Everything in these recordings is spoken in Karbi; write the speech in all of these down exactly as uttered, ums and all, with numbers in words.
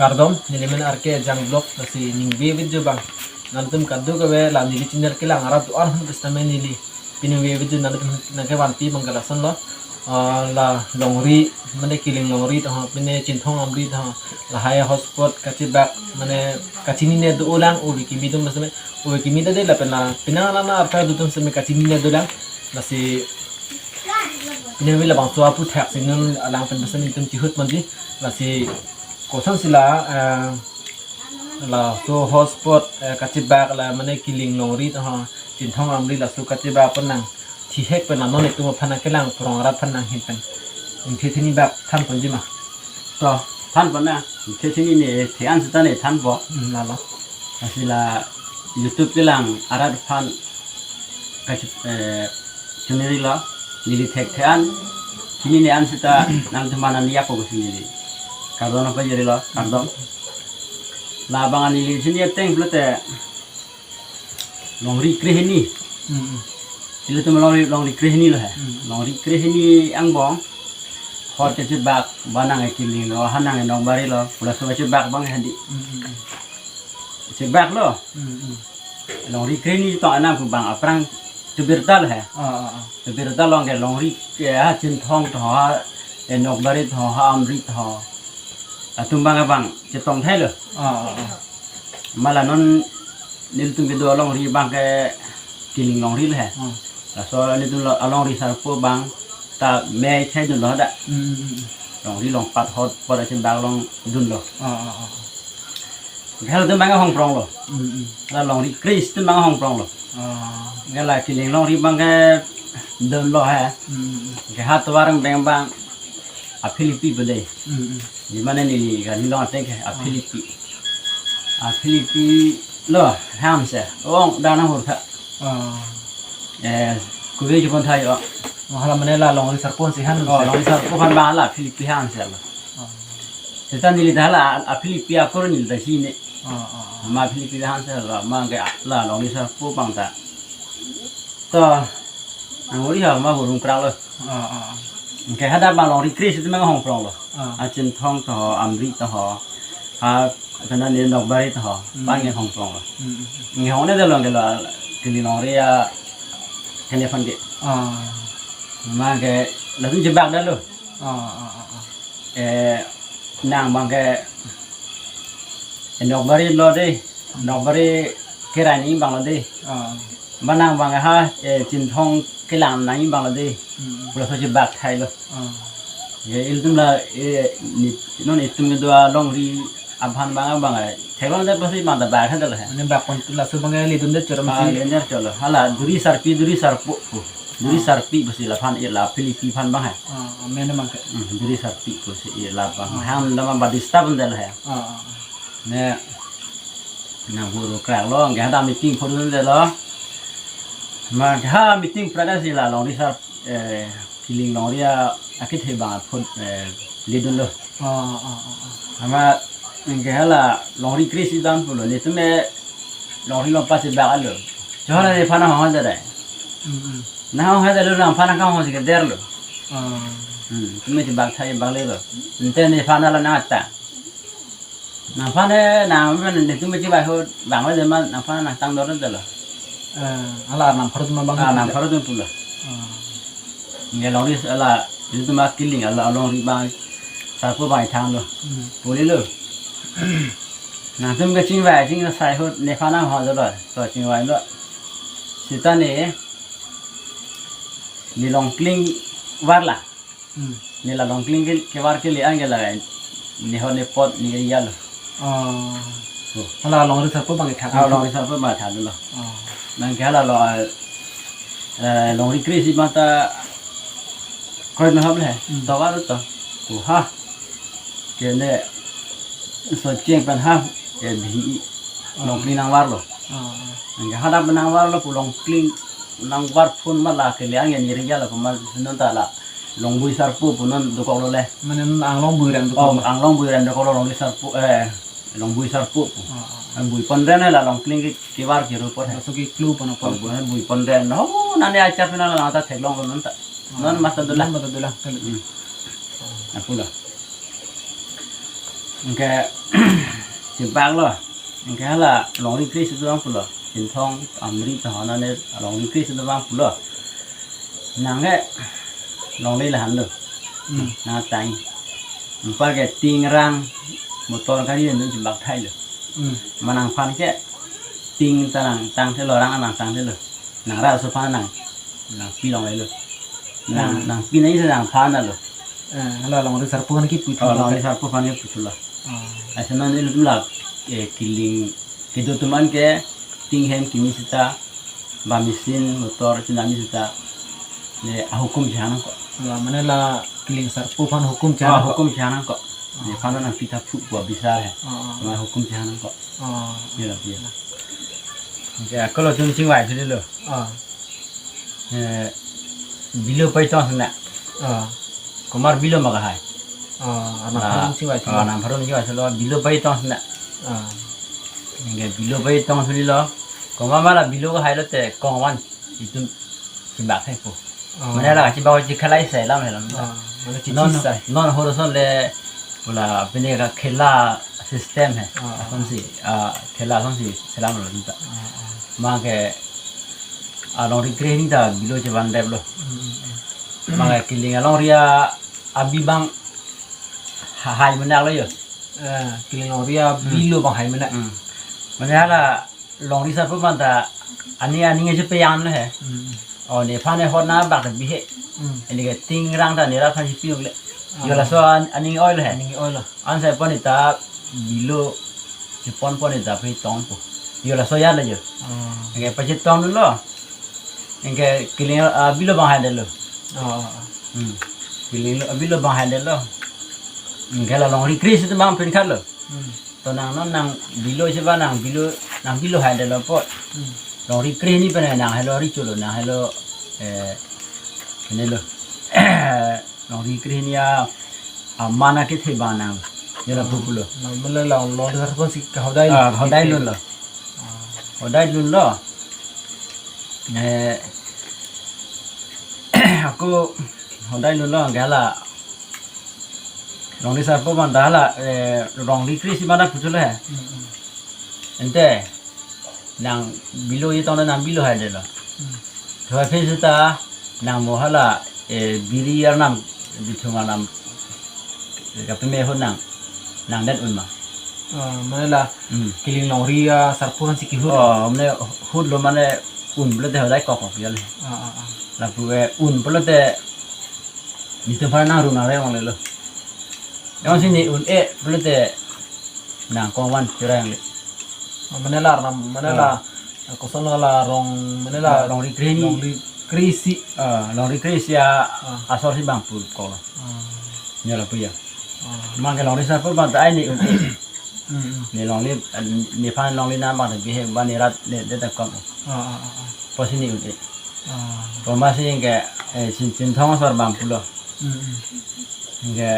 Kardom, neli men R K Ejang Vlog, lasi ning video abang. Nangtum kadokave la neli channel kelang arat do-an hon pusitame neli pini video nangtum nangkevanpi abang ke lasonlo. Ah, la longri, mane kiling longri to, pine chinthong amri to, lahai hotspot kachebak, mane kachinine dolang, ove kimi atum pusitame, ove kimi ta de lapen la, pine nana arta atum pusitame kachinine dolang, lasi pine labangso aputhaksi non alang pen pusitame nelitum chihut mandi, lasi kosonsi la, eh, laso hotspot, eh, kachebak la mane kiling longri to, chinthong amri laso kachebak pen nangthihek pen la non itum aphan nangkelang phrong arat aphan nanghin pen. Ingthethini bak thanponji ma? To, thanpon na. Ingthethini ne the-an seta ne thanpo. Hmm, lalo. Lasi la YouTube kelang arat aphan kachi, eh, chuniri lo, neli thek the-an, chinine an seta nangtum aphan nangyapo pusi neli kardom nangpajirilo, kardom. Labang neli chini ateng pulote longri krehini. Hmm, hmm. Ilitum longri, longri krehini lo he. Hmm. Longri krehini angbong. Hot kachebak, ba nang kiling lo, ha nang nokbari lo, pula so kachebak abang hadi. Hmm, hmm, hmm. Chebak lo. Hmm, hmm. Longri krehini tong anam pu abang aphrang tebirta lo he. Ah, ah, ah. Tebirta along ke longri ke ha chinthong to ha, eh, nokbari to ha, amri to ha. Atum abang abang chetong thai lo. Ah, ah, ah. Ma la non nelitum kedo alongri abang ke kiling longri lo he. Ah. Laso nelitum lo alongri sarpo abang ta me thai dunlo da. Hmm, hmm, hmm. Longri longpat hotpot asin bak longdunlo. Ah, ah, ah. Halatum abang hongphronglo. Hmm, hmm. La longri kre isitum abang hongphronglo. Ah. Ke la kiling longri abang ke dunlo he. Hmm, hmm. Ke ha tovar abang abang aphilipi bede. Hmm, hmm. Di mane neli kali long ateng ke aphilipi. Aphilipi lo hamse. Ong dana hurtha. Ah. Eh, kuve jupon thayo. Oh, hala mane la longri sarpo si han. Oh, longri sarpo aphan abang la aphilipi hamse lo. Ah. Seta neli dah la aphilipi akur neli dah sini. Ah, ah, ah. Ma aphilipi hamse lo, ma ke la longri sarpo abang ta. To, nang uri ha ma hurung krang lo. Ah, ah, ah. Ke hadak abang longri kre isitum abang hongphronglo. Ah. Achinthong to ho, amri to ho. Ha, kana ne nokbari to ho. Hmm. Abang ke hongphronglo. Hmm, hmm, hmm. Nge hongne de long ke lo, kiling longri a, kene aphan ke. Ah. Ma ke, latum chebak da lo. Ah, ah, ah, ah. Eh, nang abang ke, eh, nokbari lo de, nokbari kerani abang lo de. Ah. Ba nang abang ha, eh, chinthong kelang nangji abang lo de. Hmm. Pula so chebak thai lo. Ah. Ye ilitum la, eh, ne, non itum kedo alongri aphan abang abang, eh, theklong de pusi abang ta bak han de lo he. Mane bak pon laso abang ledun det choro. Ah, masi. Ledun det choro. Hala duri sarpi, duri sarpo. Duri, ah, sarpi pusi laphan, eh, la aphilipi aphan abang he. Ah, ah, mane abang ke. Hmm, duri sarpi pusi, eh, la abang. Ah. Ham dama ba disturb un de lo he. Ah, ah, ah. Ne, nang hurung krang lo, ke hadak meeting phodun de lo. Ma ha meeting phrada si la longri sar, eh, kiling longri a, akethe abang phone, eh, ledunlo. Ah, ah, ah, ah. Ama ke hala longri kre isi dam pulo, nelitum ke longri longpat chebak lo. Chehon nephan hong hon jadai. Hmm, hmm. Nang hong hon jadai lo, nangphan nangkang hong si keder lo. Ah. Hmm, itum ke chebak thai bak le lo. Ante nephan la nang ata. Nangphan he, nang, nelitum ke chebak ho, bang ho jema, nangphan nangtang dor de lo. Eh, hala nang pharut ma abang. Ah, nang pharut ma pulo. Ah. Nge longri hala, ilitum akiling hala longri abang, sarpo abang thang lo. Hmm. Puli lo. Nangtum ke chingvai, ching sai ho, nephan nang ho de lo, to chingvai lo. Seta ne, ne longkling var la. Hmm. Ne la longkling ke, kevar kele an ke la, ne ho ne pot ne ya lo. Oh. Oh. Hala longri sarpo abang thak. Ah, longri sarpo abang thak lo. Oh. Nang ke hala lo, eh, longri kre isi abang ta kroi no hap le. Hmm. Tovar to. Oh, ha. Ke ne so cheng pen ha, ke bi. Oh. Longkling nangvarlo. Oh. Nang ke hadak nangvarlo pu longkling nangvar phone ma la kele an ne ya lo pu ma non ta la. Longbui sarpo pu non dokok lo le. Mane non anglong bui rem dokok. Oh, lo. Anglong bui rem dokok lo longri sarpo, eh, longbui sarpo pu. Ah, ah. An bui pon rem la longkling ke kevar kero apot he. Laso ke clue pon apot. Oh, bui, bui pon rem. Oh, nane achar pina la ta theklong lo non ta. Ah. Non mata dolang. Non mata dolang. Hmm. Aku lo. Anke chibak lo. Anke hala longri kre si do abang pulo. Chinthong Amri ta hona ne longri kre si do abang pulo. Nang ke longle lahan lo. Hmm. Nang tang. Anpar ke ting rang motor gari nang chibak thai lo. Hmm. Ma nangphan ke ting ta nang tangthe lo, rang nang tangthe lo. Nang ra so phan nang, nangpi longle lo. Nang, hmm, nangpi nangji si nangphan lo. Eh, hala longri sarpo aphan kipu, oh, longri sarpo aphan kipu thulo. Oh. Aisa non ilitum la, eh, kiling, kedo atum an ke ting hem kimi seta, ba machine, motor chinam seta, ne ahukum chehang nangkok. La, mane la kiling sarpo aphan hukum chehang, ah, nangkok, hukum chehang nangkok. Oh. Nephan nangpi ta phu pu abisar he. Oh, oh. Ma hukum chehang nangkok. Oh. Ye la, ye la. Anke ako lo chun chingvai thulo. Ah. Eh, bilo pai tong sena. Ah. Komat bilo ma kehai. Ah, anam, ah, pharun chingvai thulo. Ah, anam pharun chingvai thulo, bilo pai tong sena. Ah. Anke bilo pai tong thulo. Komat ma la bilo kehai lote kongvan itum chibak thai po. Ah. Mane la chibak chikhalai selam helam. Ah, mane non, chichisa. Non horo ason le pula pine ka khela system he. Ah, ah. Asonsi, ah, khela asonsi selam lo ta. Ah, ah. Ma ke, ah, longri kre hini ta bilo chevan dep lo. Hmm, hmm, hmm. Ma ke kiling alongri abi abang ha-, hai mena lo yo. Eh, kiling longri abi, hmm, lo abang hai mena. Hmm. Mane hala longri sarpo aphan ta ani, aning chepeyan lo he. Hmm. Oh, nephan ne hot nang bak ta bihe. Hmm. Anke ting rang ta ne rat aphan si pi-uk le. Ah. Yo laso an-, aning oi lo he. Aning oi lo. Ansi pon ta bilo chepon pon ta pi tong po. Yo laso ya le yo. Ah. Anke pachetong lo. Anke kiling, ah, bilo abang hai det lo. Ah, ah, ah. Hmm. Kiling lo, bilo abang hai det lo. Anke la longri kre si atum abang pin khat lo. Hmm. To nang non nang bilo si ba nang bilo, nang bilo hai det lo po. Hmm. Longri kre hini pen nang helo ri chulo, nang helo, eh, ini lo. Longri kre hini a, amana kethe ba nang. Ye la, ah, pupu lo. Nang mele la longri sarpo si ke hodai lo. Ah, hodai lo lo. Ah. Hodai lo lo. Eh, ako hodai lo lo, anke la longri sarpo aphan ta hala, eh, longri kre si mane pu thulo he. Hmm, hmm. Ante, nang bilo chetong nang bilo hai det lo. Hmm. Thua phe seta, nang mo hala, eh, biri arnam, bithung arnam, kapeme ahut nang, nang det un ma. Ah, mane la, hmm, kiling longri asarpo aphan si kehut. Oh, mane hut lo mane un pulote hodai kok kok ya le. Ah, ah, ah. Lapu ke un pulote, netum aphan nang rung nang revang le lo. Jongsi ne un-e pulote nang kongvan churang le. Ah, mane la, ram, mane la, ah, koson la rong, mane la, ah, longri kre hini. Longri kre si. Ah, longri kre si a, ah, asor si abang pu ko. Ah. Ye lapu ya. Ah. Ma ke longri sarpo aphan ta ai ne un-e. Hmm, hmm. Ne longri, nephan longri nang abang ta bihe ba ne rat ne det ta kom. Ah, ah, ah, ah. Pusi ne un-e. Ah. Komat si anke, eh, Chin-, Chinthong asor abang pulo. Hmm, hmm. Anke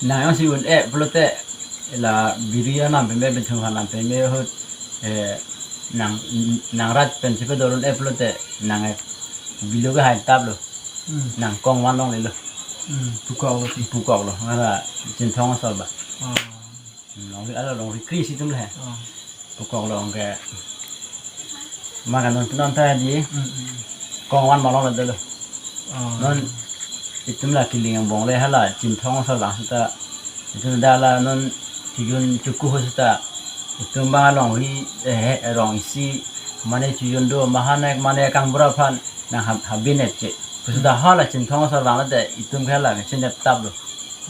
nang jongsi un-e pulote la biri arnam peme, bithung arnam peme ahut, eh, nang, nang rat pen chepador un-e pulote nang, eh, bilo kehai tap lo. Hmm. Nang kongvan longle lo. Hmm, pukok lo si. Pukok lo. Hala Chinthong asor abang. Ah. Hmm, longri, hala longri kre si atum le he. Ah. Pukok lo anke. Ma ke non pu non ta di. Hmm, hmm. Kongvan ma longle det lo. Ah. Non itum la kiling angbong le hala Chinthong asor abang seta. Itum dak la non chojun choku ho seta. Itum abang longri, eh, rong isi mane chojun do, mahanek mane kangbura aphan nang hab-, habin et che. Pu seta hala Chinthong asor abang le te itum ke hala ke chinep tap lo.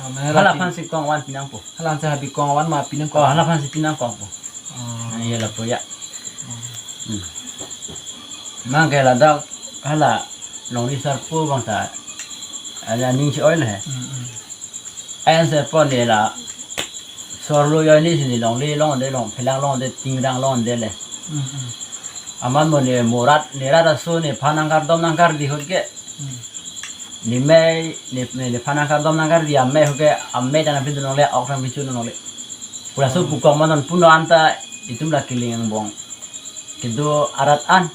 Ah, mane hala, hala Chin-, aphan si kongvan pi nangpo. Hala aphan si habi kongvan ma pi nangkok. Oh, hala aphan si pi nangkokpo. Oh. Ah, ye lapu ya. Oh. Hmm. Ma ke ladak hala longri sarpo abang ta, ah, aning che-oi le he. Hmm, hmm. Ansi pon ne la sor lo yo ni si ne longle long det, long phelang long det, ting rang long det le. Hmm, hmm. Amat mo ne mo rat, ne rat aso nephan nang kardom nang kardi ahut ke. Hmm. Ne mei, ne, ne, nephan nang kardom nang kardi amei ahut ke, amei ta nang pidun longle, ok nang pichun longle. Pura so, hmm, pukok ma non pu non anta itum la kiling angbong kedo arat an.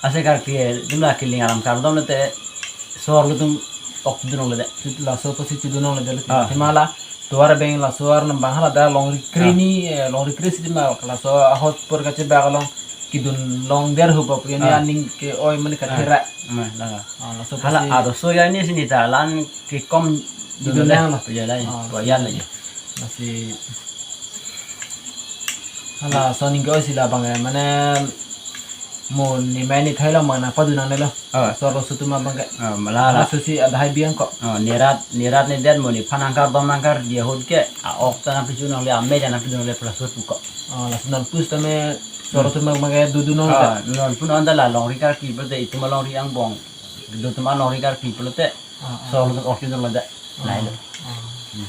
Ase karkli itum la kiling alam kardom le te sor lo atum ok chedun longle det. Laso pusi chedun longle det. Ah. Athema la tovar abang laso arnam abang hala dak longri kre, ah, ni, eh, longri kre si athema laso ahot apor kachebak along kedun longdet ho ba pu, yani, ah, aning ke-oi mane, ah, katherak. Ma, la. Ah, laso hala pusi arloso ya ini sini ta la-an kekom dun, dun lang lo. Ya la. Ah, to ya la. Lasi hala ason aning ke-oi si labang ke mane mo nimai nithai lo mane padun nangne lo. Oh. Laso arloso atum abang ke. Oh, ma la la. Hala susi adahai biang ko. Oh, nerat, nerat nedet mo nephan nangkardom nangkardi ahut ke, a-ok ta nangpachedun longle, ame ta nangpachedun longle, laso pu ko. Oh, laso non pusitame laso arloso atum abang ke dodun longle. Ah, non pu non ta la longri karkli pulote, itum alongri angbong do atum alongri karkli pulote. Ah, ah. Laso arloso atum ok chedun longle det. Ah, lailo. Ah. Hmm.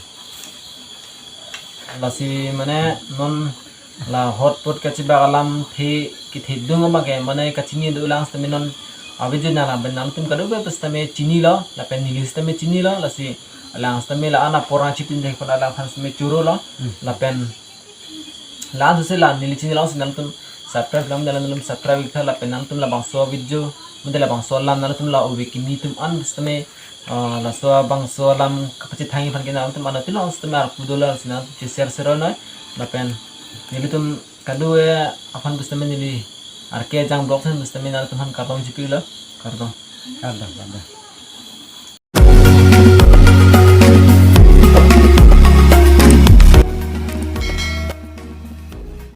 Lasi mane non la ahot apor kachebak alamthe kethedung abang ke mane kachini do lang sitame non avideo nang lapen nangtum kadokave pusitame chinilo, lapen neli sitame chinilo, lasi alang sitame la-an apor nangchipin de pon alangphan sitame chorolo, hmm, lapen la-an suse la neli chini along si nangtum subscribe lang, dalam dalam subscribe ik tha, lapen nangtum labangso video, mate labangso alam nangtum la ove kimi atum an sitame, ah, laso abangso alam kapachethang aphan ke nangtum anut along sitame arpu dolar si nangtum che-share share noi, lapen nelitum kadokave aphan pusitame neli R K Ejang Vlogs aphan pusitame nangtum aphan kardom chipilo, kardom. Kardom, kardom.